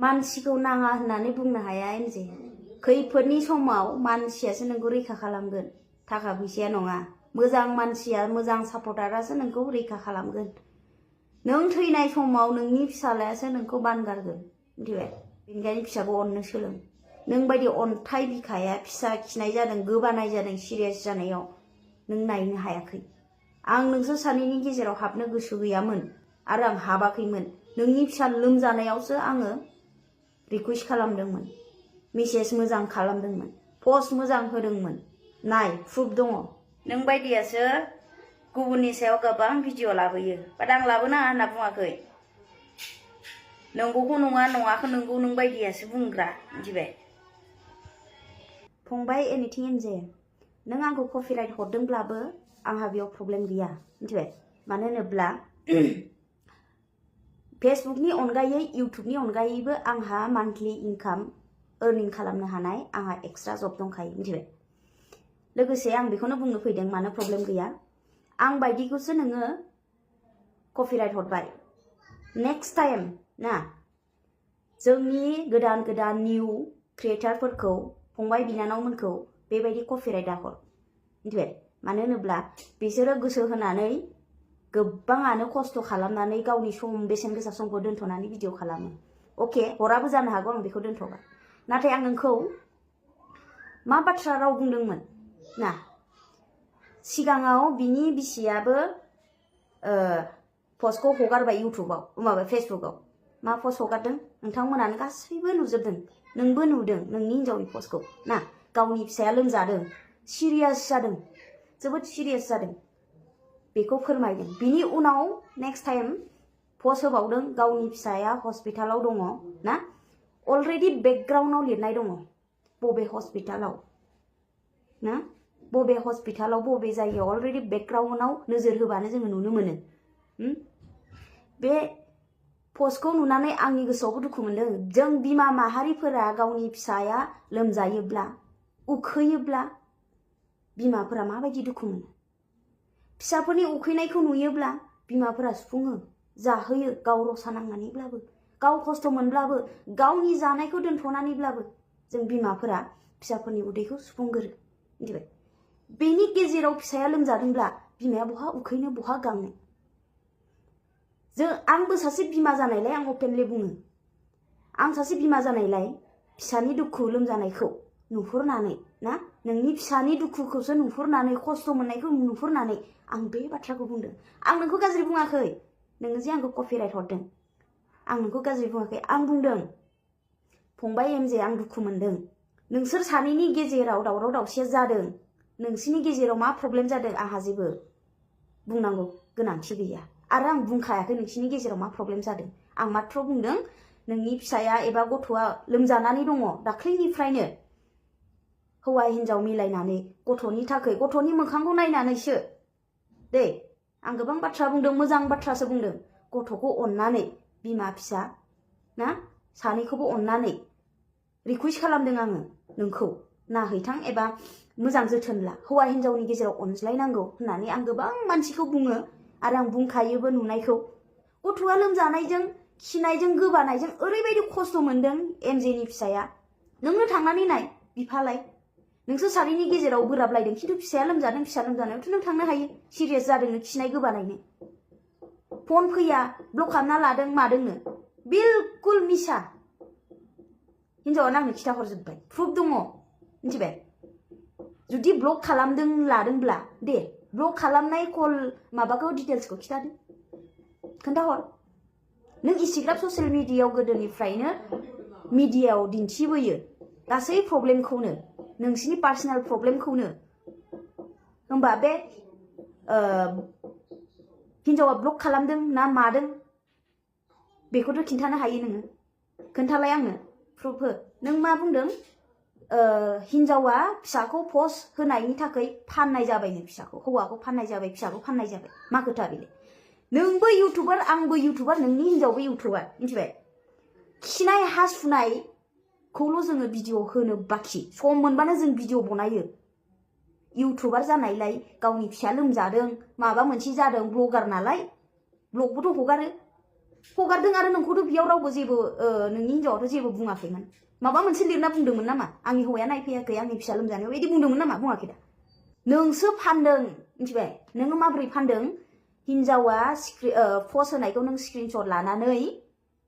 मानसिखौ नाङा होननानै बुंनो हाया एमजे खैफोदनि समाव मानसियासो नोंखौ रैखा खालामगोन थाखा फैसाया नङा मोजां मानसिया मोजां सापर्टारासो नोंखौ रैखा खालामगोन नों थैनाय समाव नोंनि फिसालायासो नोंखौ बानगारगोन मिथिबाय बेनिखायनो फिसाखौ अननो सोलों नों बायदि अन्थाइ बिखाया फिसा खिनाय जादों गोबानाय जादों सिरियास जानायाव नों नायनो हायाखै आं नोंसोर सानैनि गेजेराव हाबनो गोसो गैयामोन आरो आं हाबाखैमोन नोंनि फिसा लोमजानायावसो आङो रिकुवेस्ट खालामदोंमोन मेसेज मोजां खालामदोंमोन पस्ट मोजां होदोंमोन नाय प्रुफ दङ नों बायदियासो गुबुननि सायाव गोबां भिडिअ लाबोयो बाट आं लाबोनाङा होनना बुङाखै नंगौखौ नङा नङाखौ नंगौ नों बायदियासो बुंग्रा मिथिबाय फंबाय एनिथिं एनजे नों आंखौ कपिराइट हरदोंब्लाबो आंहा बेयाव प्रब्लेम गैया मिथिबाय मानो होनोब्ला फेसबुकनि अनगायै इउटुबनि अनगायैबो आंहा मान्थलि इनकाम अर्निं खालामनो हानाय आंहा एक्सट्रा जब दंखायो मिथिबाय लोगोसे आं बेखौनो बुंनो फैदों मानो प्रब्लेम गैया आं बायदिखौसो नोङो कपिराइट हरबाय नेक्स्ट टाइम ना जोंनि गोदान गोदान निउ क्रिएटारफोरखौ फंबाय बिनानावमोनखौ बेबायदि कपिराइट दाहर मिथिबाय मानो होनोब्ला बिसोरो गोसो होनानै गोबाङानो खस्थ' खालामनानै गावनि सम बेसेन गोसा समखौ दोनथ'नानै भिडिअ खालामो अके हराबो जानो हागौ आं बेखौ दोनथ'बाय नाथाय आं नोंखौ मा बाथ्रा राव बुंदोंमोन ना सिगाङाव बिनि बिसियाबो पस्टखौ हगारबाय इउटुबाव माबा फेसबुकाव मा पस्ट हगारदों नोंथांमोनानो गासैबो नुजोबदों नोंबो नुदों नोंनि हिनजावनि पस्टखौ ना गावनि फिसाया लोमजादों सिरियास जादों जोबोद सिरियास जादों बेखौ फोरमायदों बिनि उनाव नेक्स्ट टाइम पस्ट होबावदों गावनि फिसाया हस्पिटालाव दङ ना अलरेडि बेकग्राउन्डआव लिरनाय दङ बबे हस्पिटालाव ना बबे हस्पिटालाव बबे जायगायाव अलरेडि बेकग्राउन्डआव नोजोर होबानो जोङो नुनो मोनो बे पस्टखौ नुनानै आंनि गोसोआवबो दुखु मोनदों जों बिमा माहारिफोरा गावनि फिसाया लोमजायोब्ला उखैयोब्ला बिमाफोरा माबायदि दुखु मोनो फिसाफोरनि उखैनायखौ नुयोब्ला बिमाफोरा सुफुङो जाहोयो गाव रसा नांनानैब्लाबो गाव खस्थ' मोनब्लाबो गावनि जानायखौ दोनथ'नानैब्लाबो जों बिमाफोरा फिसाफोरनि उदैखौ सुफुंगोरो मिथिबाय बेनि गेजेराव फिसाया लोमजादोंब्ला बिमाया बहा उखैनो बहा गांनो आंबो सासे बिमा जानायलाय आं अपेनलि बुङो आं सासे बिमा जानायलाय फिसानि दुखु लोमजानायखौ नुहुरनानै ना नोंनि फिसानि दुखुखौसो नुहुरनानै खस्थ' मोननायखौ नुहुरनानै आं बे बाथ्राखौ बुंदों आं नोंखौ गाज्रि बुङाखै नोङो जे आंखौ कपिराइट हरदों आं नोंखौ गाज्रि बुङाखै आं बुंदों फंबाय एमजे आं दुखु मोनदों नोंसोर सानैनि गेजेराव दावराव दावसिया जादों नोंसिनि गेजेराव मा प्रब्लेम जादों आंहा जेबो बुंनांगौ गोनांथि गैया आरो आं बुंखायाखै नोंसिनि गेजेराव मा प्रब्लेम जादों आं माथ्र बुंदों नोंनि फिसाया एबा गथ'आ लोमजानानै दङ दाख्लैनिफ्रायनो हौवा हिनजाव मिलायनानै गथ'नि थाखाय गथ'नि मोखांखौ नायनानैसो दे आं गोबां बाथ्रा बुंदों मोजां बाथ्रासो बुंदों गथ'खौ अननानै बिमा फिसा ना सानैखौबो अननानै रिकुवेस्ट खालामदों आङो नोंखौ नाहैथां एबा मोजां जोथोन ला हौवा हिनजावनि गेजेराव अनज्लायनांगौ होननानै आं गोबां मानसिखौ बुङो आरो आं बुंखायोबो नुनायखौ गथ'आ लोमजानायजों खिनायजों गोबानायजों ओरैबायदि खस्थ' मोनदों एमजेनि फिसाया नोंनो थांनानै नाय बिफालाय नोंसोर सानैनि गेजेराव गोराबलायदों खिन्थु फिसाया लोमजादों फिसा लोमजानायावथ' नों थांनो हायो सिरियास जादोंनो खिनाय गोबानायनो फन फैया ब्लक खालामना लादों मादोंनो बिलकुल मिसा हिनजावानो आंनो खिथाहरजोब्बाय प्रुफ दङ मिथिबाय जुदि ब्लक खालामदों लादोंब्ला दे ब्लक खालामनाय कल माबाखौ डिटेल्सखौ खिथादो खोन्थाहर नों इसिग्राब ससियेल मिडियायाव गोदोनिफ्रायनो मिडियायाव दिन्थिबोयो गासै प्रब्लेमखौनो नोंसिनि पार्सनेल प्रब्लेमखौनो होमबा बे हिनजावा ब्लक खालामदों ना मादों बेखौथ' खिन्थानो हायो नोङो खोन्थालाय आंनो प्रुफ हो नों मा बुंदों हिनजावा फिसाखौ पस्ट होनायनि थाखाय फाननाय जाबायनो फिसाखौ हौवाखौ फाननाय जाबाय फिसाखौ फाननाय जाबाय मा खोथा बेलाय नोंबो इउटुबार आंबो इउटुबार नोंनि हिनजावबो इउटुबार मिथिबाय खिनाय हासुनायखौल' जोङो भिडिअ होनो बाखि सम मोनबानो जों भिडिअ बनायो इउटुबार जानायलाय गावनि फिसा लोमजादों माबा मोनसे जादों ब्लगार नालाय ब्लगबोथ' हगारो हगारदों आरो नोंखौथ' बेयाव रावबो जेबो नोंनि हिनजावाथ' जेबो बुङाखैमोन माबा मोनसे लिरना बुंदोंमोन नामा आंनि हौवाया नायफैयाखै आंनि फिसा लोमजानायाव बिदि बुंदोंमोन नामा बुङाखै दा नोंसो फानदों मिथिबाय नोङो माबोरै फानदों हिनजावा पस्ट होनायखौ नों स्क्रिनशट लानानै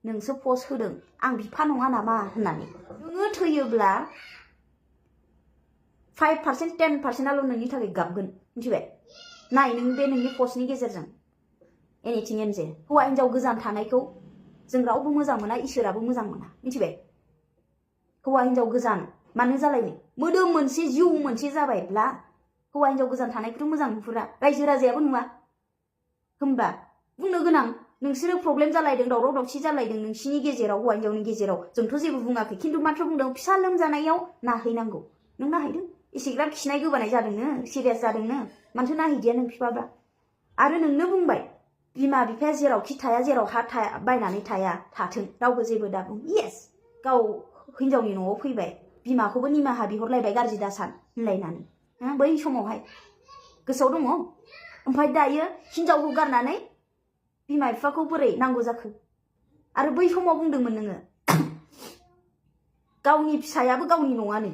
नोंसो पस्ट होदों आं बिफा नङा नामा होननानै नोङो थैयोब्ला 5% 10%आल' नोंनि थाखाय गाबगोन मिथिबाय नाय नों बे नोंनि पस्टनि गेजेरजों एनिथिं एमजे हौवा हिनजाव गोजान थानायखौ जों रावबो मोजां मोना इसोराबो मोजां मोना मिथिबाय हौवा हिनजाव गोजान मानो जालायनो मोदोम मोनसे जिउ मोनसे जाबायब्ला हौवा हिनजाव गोजान थानायखौथ' मोजां नुहुरा रायजो राजायाबो नुवा होमबा बुंनो गोनां नोंसोरो प्रब्लेम जालायदों दावराव दावसि जालायदों नोंसिनि गेजेराव हौवा हिनजावनि गेजेराव जोंथ' जेबो बुङाखै खिन्थु माथ्र बुंदों फिसा लोमजानायाव नाहैनांगौ नों नाहैदों एसेग्राब खिनाय गोबानाय जादोंनो सिरियास जादोंनो मानोथो नाहैदिया नों बिफाब्रा आरो नोंनो बुंबाय बिमा बिफाया जेरावखि थाया जेराव हा बायनानै थाया थाथों रावबो जेबो दा बुं येस गाव हिनजावनि न'आव फैबाय बिमाखौबो निमाहा बिहरलायबाय गाज्रि दासान होनलायनानै बै समावहाय गोसोआव दङ ओमफ्राय दायो हिनजावखौ गारनानै बिमा बिफाखौ बोरै नांगौ जाखो आरो बै समाव बुंदोंमोन नोङो गावनि फिसायाबो गावनि नङानो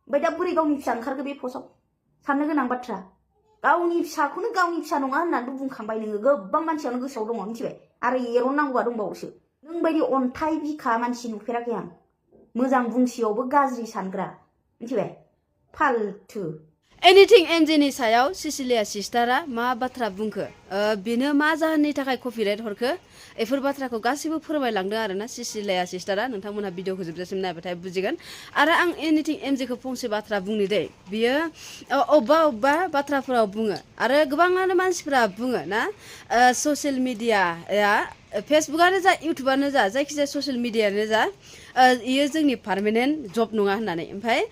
ओमफ्राय दा बोरै गावनि फिसा ओंखारखो बे पस्टआव साननो गोनां बाथ्रा गावनि फिसाखौनो गावनि फिसा नङा होननानै बुंखांबाय नोङो गोबां मानसियानो गोसोआव दङ मिथिबाय आरो एरननांगौआ दंबावोसो नों बायदि अन्थाइ बिखा मानसि नुफेराखै आं मोजां बुंसियावबो गाज्रि सानग्रा मिथिबाय फालतु एनिथिं एमजेनि सायाव सिसिलिया सिस्टारा मा बाथ्रा बुंखो बेनो मा जाहोननि थाखाय कपिराइट हरखो बेफोर बाथ्राखौ गासैबो फोरमायलांदों आरोना सिसिलिया सिस्टारा नोंथांमोनहा भिडिअखौ जोबजासिम नायबाथाय बुजिगोन आरो आं एनिथिं एमजेखौ फंसे बाथ्रा बुंनो दे बियो अबेबा बाथ्राफोराव बुङो आरो गोबाङानो मानसिफोरा बुङो ना ससियेल मिडियाया फेसबुकआनो जा इउटुबानो जा जायखिजाया ससियेल मिडियानो जा इयो जोंनि पार्मानेन्ट जब नङा होननानै ओमफ्राय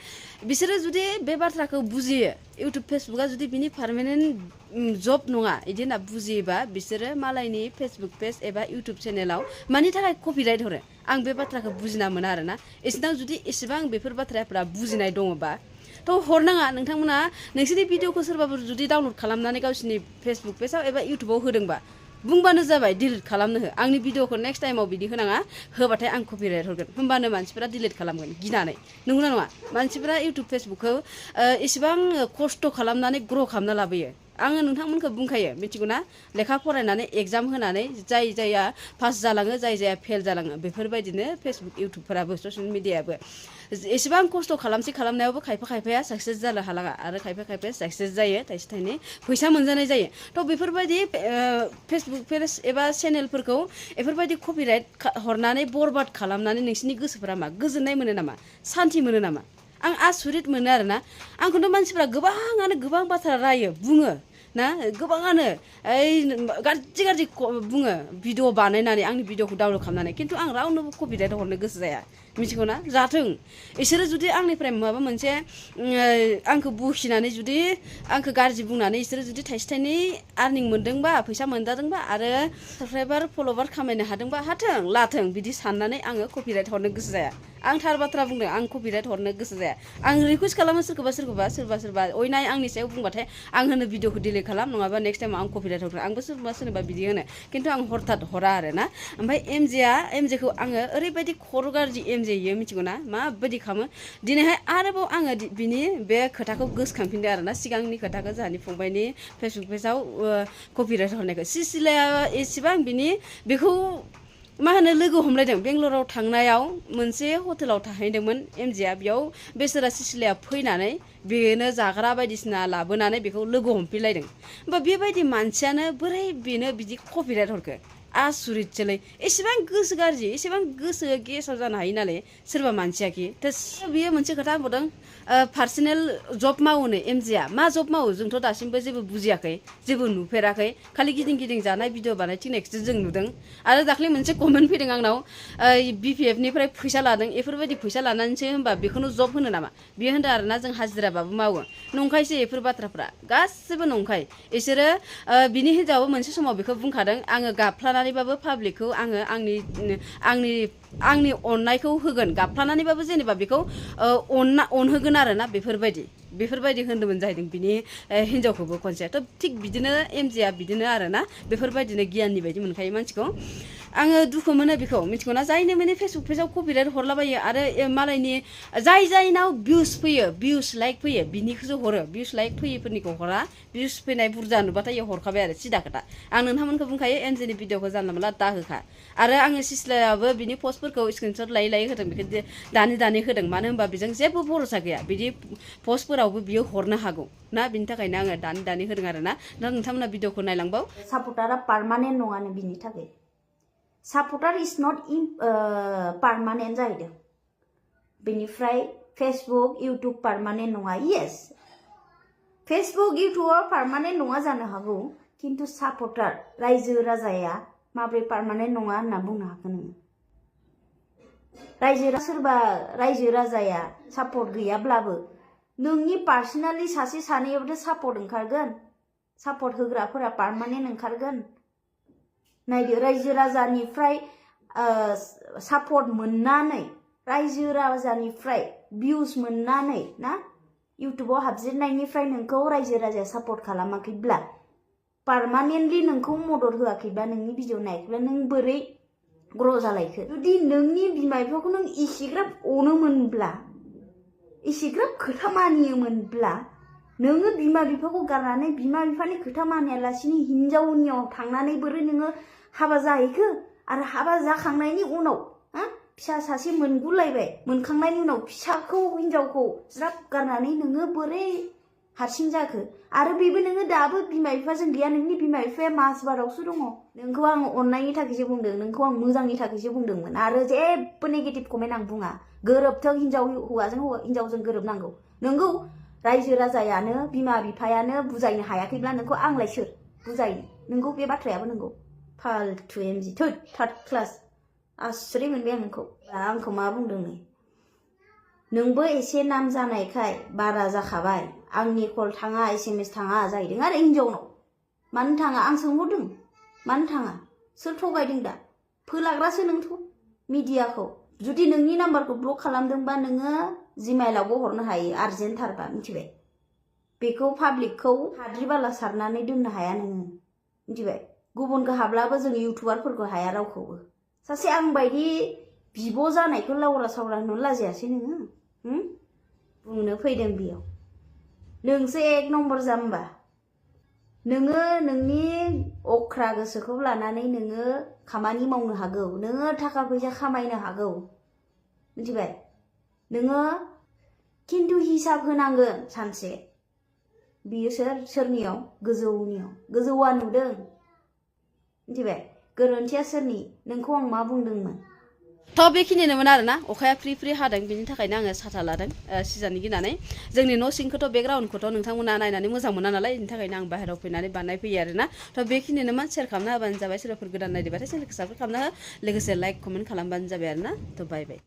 बिसोरो जुदि बे बाथ्राखौ बुजियो इउटुब फेसबुकआ जुदि बिनि पार्मानेन्ट जब नङा बिदि होनना बुजियोबा बिसोरो मालायनि फेसबुक पेज एबा इउटुब चेनेलाव मानि थाखाय कपिराइट हरो आं बे बाथ्राखौ बुजिना मोना आरोना एसेबां जुदि एसेबां बेफोर बाथ्राफोरा बुजिनाय दङबा थ' हरनाङा नोंथांमोना नोंसोरनि भिडिअखौ सोरबाफोर जुदि डाउनलड खालामनानै गावसोरनि फेसबुक पेजाव एबा इउटुबाव होदोंबा बुंबानो जाबाय डिलिट खालामनो हो आंनि भिडिअखौ नेक्स्ट टाइमाव बिदि होनाङा होबाथाय आं कपिराइट हरगोन होमबानो मानसिफोरा डिलिट खालामगोन गिनानै नंगौना नङा मानसिफोरा इउटुब फेसबुकखौ एसेबां खस्थ' खालामनानै ग्र' खालामना लाबोयो आङो नोंथांमोनखौ बुंखायो मिथिगौ ना लेखा फरायनानै एग्जाम होनानै जाया पास जालाङो जाया फेल जालाङो बेफोरबायदिनो फेसबुक इउटुबफोराबो ससियेल मिडियाबो एसेबां खस्थ' खालामनायावबो खायफाया साक्सेस जानो हालाङा आरो खायफाया साक्सेस जायो थाइसे थाइनै फैसा मोनजानाय जायो थ' बेफोरबायदि फेसबुक पेज एबा चेनेलफोरखौ बेफोरबायदि कपिराइट हरनानै बरबाद खालामनानै नोंसिनि गोसोफोरा मा गोजोननाय मोनो नामा सान्थि मोनो नामा आं आसुरित मोनो आरोना आंखौथ' मानसिफ्रा गोबाङानो गोबां बाथ्रा रायो बुङो ना गोबाङानो गाज्रि बुङो भिडिअ बानायनानै आंनि भिडिअखौ डाउनलड खालामनानै खिन्थु आं रावनोबो कपिराइट हरनो गोसो जाया मिथिगौ ना जाथों बिसोरो जुदि आंनिफ्राय माबा मोनसे आंखौ बुखिनानै जुदि आंखौ गाज्रि बुंनानै बिसोरो जुदि थाइसे थाइनै आर्निं मोन्दोंबा फैसा मोनजादोंबा आरो साबसक्राइबार फल'वार खामायनो हादोंबा हाथों लाथों बिदि साननानै आङो कपिराइट हरनो गोसो जाया आं थार बाथ्रा बुंदों आं कपिराइट हरनो गोसो जाया आं रिकुवेस्ट खालामो सोरबा अयनाय आंनि सायाव बुंबाथाय आं होनो भिडिअखौ डिलिट खालाम नङाबा नेक्स्ट टाइम आं कपिराइट हरगोन आंबो सोरबा बिदि होनो खिन्थु आं हरथात हरा आरो ना ओमफ्राय एमजेखौ आङो ओरैबायदि खर' गाज्रि एमजेयो मिथिगौ ना माबायदि खालामो दिनैहाय आरोबाव आङो बिनि बे खोथाखौ गोसोखांफिनदों आरो ना सिगांनि खोथाखौ जोंहानि फंबायनि फेसबुक पेजाव कपिराइट हरनायखौ सिसिलिया एसेबां बेखौ मा होनो लोगो हमलायदों बेंगलराव थांनायाव मोनसे हटेलाव थाहैदोंमोन एमजेआ बेयाव बेसोरा सिसिलिया फैनानै बेनो जाग्रा बायदिसिना लाबोनानै बेखौ लोगो हमफिनलायदों होमबा बेबायदि मानसियानो बोरै बेनो बिदि कपिराइट हरखो आसुरितसोलै एसेबां गोसो गाज्रि एसेबां गोसो गेसाव जानो हायो नालाय सोरबा मानसियाखि बियो मोनसे खोथा बुंदों पार्सनेल जब मावोनो एमजेआ मा जब मावो जोंथ' दासिमबो जेबो बुजियाखै जेबो नुफेराखै खालि गिदिं जानाय भिडिअ बानायथिंनायखौसो जों नुदों आरो दाख्लै मोनसे कमेन्ट फैदों आंनाव BPF-निफ्राय फैसा लादों बेफोरबायदि फैसा लानानैसो होनबा बेखौनो जब होनो नामा बियो होनदों आरोना जों हाजिराबाबो मावो नंखायसो बेफोर बाथ्राफ्रा गासिबो नंखाय बिसोरो बिनि हिनजावाबो मोनसे समाव बेखौ बुंखादों आङो गाबफ्लानानैबाबो पाब्लिकखौ आङो आंनि अननायखौ होगोन गाबफ्लानानैबाबो जेनेबा बेखौ अनहोगोन आरोना बेफोरबायदि होनदोंमोन जाहैदों बिनि हिनजावखौबो खनसे थ' थिग बिदिनो एमजेआ बिदिनो आरोना बेफोरबायदिनो गियाननि बायदि मोनखायो मानसिखौ आङो दुखु मोनो बेखौ मिथिगौना जायनो माने फेसबुक पेजाव कपिराइट हरलाबायो आरो मालायनि जायनाव भिउस फैयो भिउस लाइक फैयो बिनिखौसो हरो भिउस लाइक फैयैफोरनिखौ हरा भिउस फैनाय बुरजा नुबाथाय हरखाबाय आरो सिदा खोथा आं नोंथांमोनखौ बुंखायो एनजिनि भिडिअखौ जानला मोनला दा होखा आरो आङो सिस्लायाबो बिनि पस्टफोरखौ स्क्रिनशट लायै होदों बेखौ दानि होदों मानो होनबा बेजों जेबो भरोसा गैया बिदि पस्टफोरावबो बियो हरनो हागौ ना बिनि थाखायनो आङो दानि होदों आरो ना नोंथांमोना भिडिअखौ नायलांबाव सापर्टारा पार्मानेन्ट नङानो बिनि थाखाय सापर्टार इज नट पार्मानेन्ट जाहैदों बेनिफ्राय फेसबुक इउटुब पार्मानेन्ट नङा येस फेसबुक इउटुबआ पार्मानेन्ट नङा जानो हागौ किन्तु सापर्टार रायजो राजाया माब्रै पार्मानेन्ट नङा होनना बुंनो हागोन नोङो सोरबा रायजो राजाया सापर्ट गैयाब्लाबो नोंनि पार्सनेलि सासे सानैयावथ' सापर्ट ओंखारगोन सापर्ट होग्राफोरा पार्मानेन्ट ओंखारगोन नायदो रायजो राजानिफ्राय सापर्ट मोननानै रायजो राजानिफ्राय भिउस मोननानै ना इउटुबाव हाबजेननायनिफ्राय नोंखौ रायजो राजाया सापर्ट खालामाखैब्ला पार्मानेन्टलि नोंखौ मदद होआखैब्ला नोंनि भिडिअ नायाखैब्ला नों बोरै ग्र' जालायखो जुदि नोंनि बिमा बिफाखौ नों इसिग्राब अनोमोनब्ला इसिग्राब खोथा मानियोमोनब्ला नोङो बिमा बिफाखौ गारनानै बिमा बिफानि खोथा मानियालासिनो हिनजावनियाव थांनानै बोरै नोङो हाबा जाहैखो आरो हाबा जाखांनायनि उनाव फिसा सासे मोनगुलायबाय मोनखांनायनि उनाव फिसाखौ हिनजावखौ ज्राब गारनानै नोङो बोरै हारसिं जाखो आरो बेबो नोङो दाबो बिमा बिफाजों गैया नोंनि बिमा बिफाया माजबारावसो दङ नोंखौ आं अननायनि थाखायसो बुंदों नोंखौ आं मोजांनि थाखायसो बुंदोंमोन आरो जेबो नेगेटिभ कमेन्ट आं बुङा गोरोबथों हिनजावजों गोरोबनांगौ नोंगौ रायजो राजायानो बिमा बिफायानो बुजायनो हायाखैब्ला नोंखौ आंलाय सोर बुजायनो नोंगौ बे बाथ्रायाबो नोंगौ फालतु एमजि थार्ड क्लास आश्चर्य मोनबाय आं नोंखौ आंखौ मा बुंदों नोंबो एसे नाम जानायखाय बारा जाखाबाय आंनि कल थाङा SMS थाङा जाहैदों आरो हिनजावनाव मानो थाङा आं सोंहरदों मानो थाङा सोर थगायदों दा फोलाग्रासो नोंथ' मिडियाखौ जुदि नोंनि नाम्बारखौ ब्लक खालामदोंबा नोङो जिमेइलावबो हरनो हायो आर्जेन्टथारबा मिथिबाय बेखौ पाब्लिकखौ हाद्रि बाला सारनानै दोननो हाया नोङो मिथिबाय गुबुनखौ हाब्लाबो जों इउटुबारफोरखौ हाया रावखौबो सासे आं बायदि बिब' जानायखौ लावरा सावरा होननो लाजियासै नोङो बुंनो फैदों बेयाव नोंसो एक नम्बर जाम्बा नोङो नोंनि अख्रा गोसोखौ लानानै नोङो खामानि मावनो हागौ नोङो थाखा फैसा खामायनो हागौ मिथिबाय नोङो किन्तु हिसाब होनांगोन सानसे बियो सोरनियाव गोजौआ नुदों मिथिबाय गोरोन्थिया सोरनि नोंखौ आं मा बुंदोंमोन थ' बेखिनिनोमोन आरोना अखाया फ्रि हादों बेनि थाखायनो आङो साथा लादों सिजानो गिनानै जोंनि न' सिंखौथ' बेकग्राउन्डखौथ' नोंथांमोना नायनानै मोजां मोना नालाय बेनि थाखायनो आं बाहेरायाव फैनानै बानाय फैयो आरोना थ' बेखिनिनोमोन शेयार खालामना होबानो जाबाय सोरबाफोर गोदान नायदोंबाथाय चेनेलखौ साबस्क्राइब खालामना हो लोगोसे लाइक कमेन्ट खालामबानो जाबाय आरोना थ' बाय